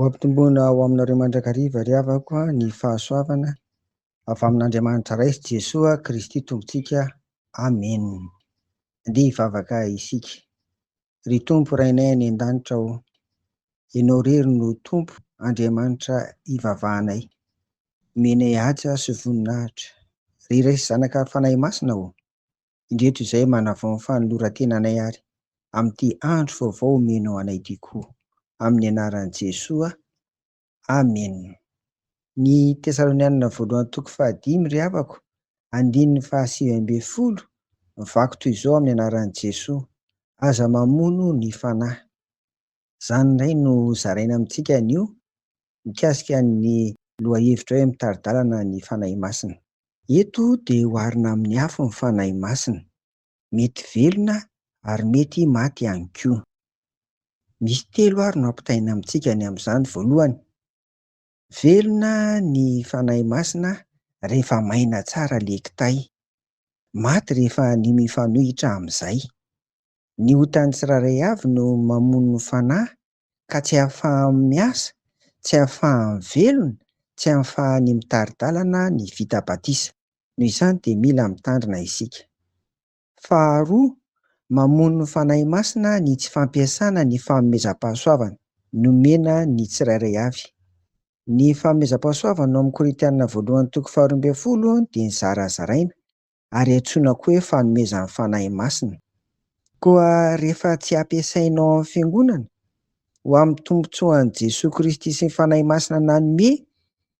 Ho ampitomboina ho aminareo mandrakariva ry havako ny fahasoavana avy amin'Andriamanitra Ray sy Jesoa Kristy Tompontsika. Amena. Andeha hivavaka isika. Ry Tompo Rainay any an-danitra ô, Ianao irery no Tompo Andriamanitra ivavahanay. Omenay haja sy voninahitra. Ry Ray sy Zanaka ary Fanahy Masina ô, Indreto izay manavao ny fanoloran-tenanay ary amin'ity andro vaovao omenao anay ity koa. Amin'ny anaran'i Jesoa. Amena. Ny Tesalonianina voalohany toko fahadimy ry havako, andininy fahasivy ambin'ny folo, mivaky toy izao amin'ny anaran'i Jesoa, Aza mamono ny fanahy. Izany indray no zaraina amintsika anio mikasika ny lohahevitra hoe mitari-dalana ny Fanahy Masina. Eto dia oharina amin'ny afo ny Fanahy Masina, mety velona ary mety maty ihany koa. Misy telo ary no ampitaina amintsika ny amin'izany. Voalohany, velona ny Fanahy Masina rehefa maina tsara ilay kitay, maty rehefa ny mifanohitra amin'izay. Ny otan'ny tsirairay avy no mamono ny fanahy ka tsy ahafahany miasa, tsy ahafahany velona, tsy ahafahany mitari-dalana ny vita batisa. Noho izany dia mila mitandrina isika. Faharoa, mamono ny Fanahy Masina ny tsy fampiasana ny fanomezam-pahasoavana nomena ny tsirairay avy. Ny fanomezam-pahasoavana ao amin'ny Korintiana voalohany toko faharoa ambin'ny folo dia nizarazaraina ary antsoina koa hoe fanomezan'ny Fanahy Masina. Koa rehefa tsy ampiasainao amin'ny Fiangonana, ho amin'ny tombontsoan'i Jesoa Kristy sy ny Fanahy Masina nanome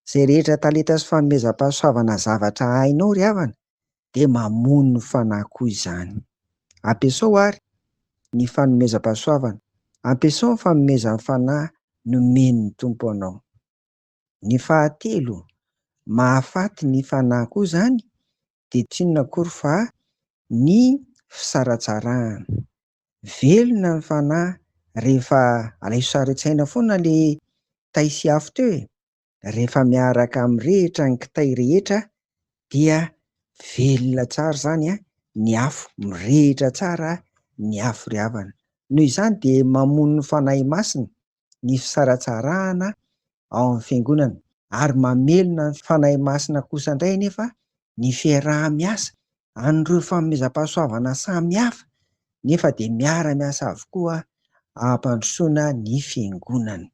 izay rehetra talenta sy fanomezam-pahasoavana zavatra hainao ry havana, dia mamono ny fanahy koa izany. Ampiasao ary ny fanomezam-pahasoavana, ampiasao ny fanomezan'ny Fanahy nomen'ny Tompo anao. Ny fahatelo, mahafaty ny fanahy koa izany dia tsy inona akory fa ny fisaratsarahana. Velona ny fanahy rehefa alaivo sary an-tsaina foana le tay sy afo teo e! Rehefa miaraka mirehitra ny kitay rehetra dia velona tsara izany ny afo, mirehitra tsara ny afo ry havana. Noho izany dia mamono ny Fanahy Masina ny fisaratsarahana ao amin'ny fiangonana ary mamelona ny Fanahy Masina kosa indray anefa ny fiaraha-miasa an'ireo fanomezam-pahasoavana samihafa nefa dia miara-miasa avokoa hampandrosoana ny fiangonana.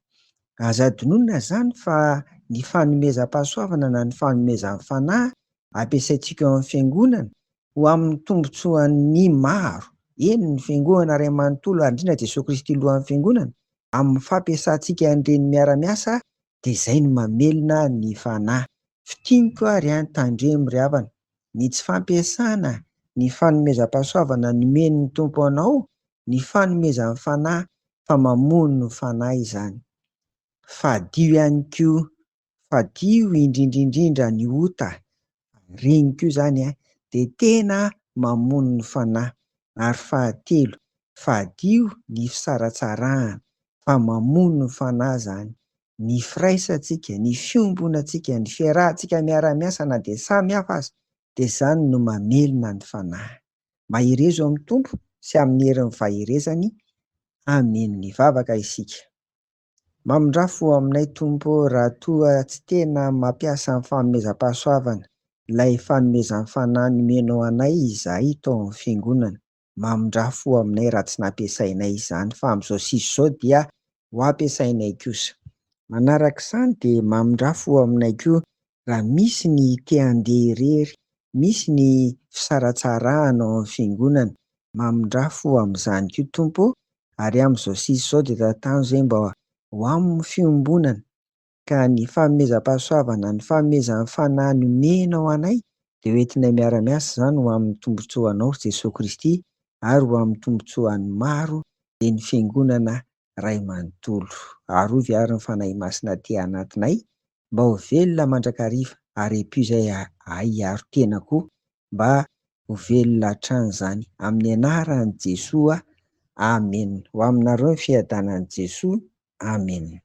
Aza adinoina izany fa ny fanomezam-pahasoavana na ny fanomezan'ny Fanahy ampiasaintsika ao amin'ny fiangonana ho amin'ny tombontsoan'ny maro, eny ny Fiangonana iray manontolo ary indrindra Jesoa Kristy Lohan'ny Fiangonana, amin'ny fampiasantsika an'ireny miara-miasa dia izay no mamelona ny fanahy. Fintiniko ary an, tandremo ry havana, ny tsy fampiasana ny fanomezam-pahasoavana nomen'ny Tompo anao, ny fanomezan'ny fanahy fa mamono ny fanahy izany. Fadio ihany koa Fadio indrindra indrindra ny ota, ireny koa izany dia tena mamono ny fanahy. Ary fahatelo, fadio ny fisaratsarahana fa mamono ny fanahy izany. Ny firaisantsika, ny fiombonantsika, ny fiarahantsika miara-miasa na dia samy hafa aza dia izany no mamelona ny fanahy. Maherezo amin'ny Tompo sy amin'ny herin'ny faherezany. Amen. Hivavaka isika. Mamindrà fo aminay Tompo ô raha toa tsy tena mampiasa ny fanomezam-pahasoavana ilay fanomezan'ny Fanahy nomenao anay izahay tao amin'ny Fiangonana. Mamindrà fo aminay raha tsy nampiasainay izany fa amin'izao sisa izao dia ho ampiasainay kosa. Manaraka izany dia mamindrà fo aminay koa raha misy ny te handeha irery, misy ny fisaratsarahana ao amin'ny Fiangonana. Mamindrà fo amin'izany koa Tompo ô ary amin'izao sisa izao dia tantano izay mba ho amin'ny fiombonana ka ny fanomezam-pahasoavana, ny fanomezan'ny Fanahy nomenao anay dia ho entinay miara-miasa izany ho amin'ny tombontsoanao Jesoa Kristy ary ho amin'ny tombontsoan'ny maro dia ny Fiangonana Ray manontolo. Arovy ary ny Fanahy Masina aty anatinay mba ho velona mandrakariva ary ampio izay hahay hiaro tena koa mba ho velona hatrany izany amin'ny anaran'i Jesoa Amen. Ho aminareo ny fiadanan'i Jesoa Amen.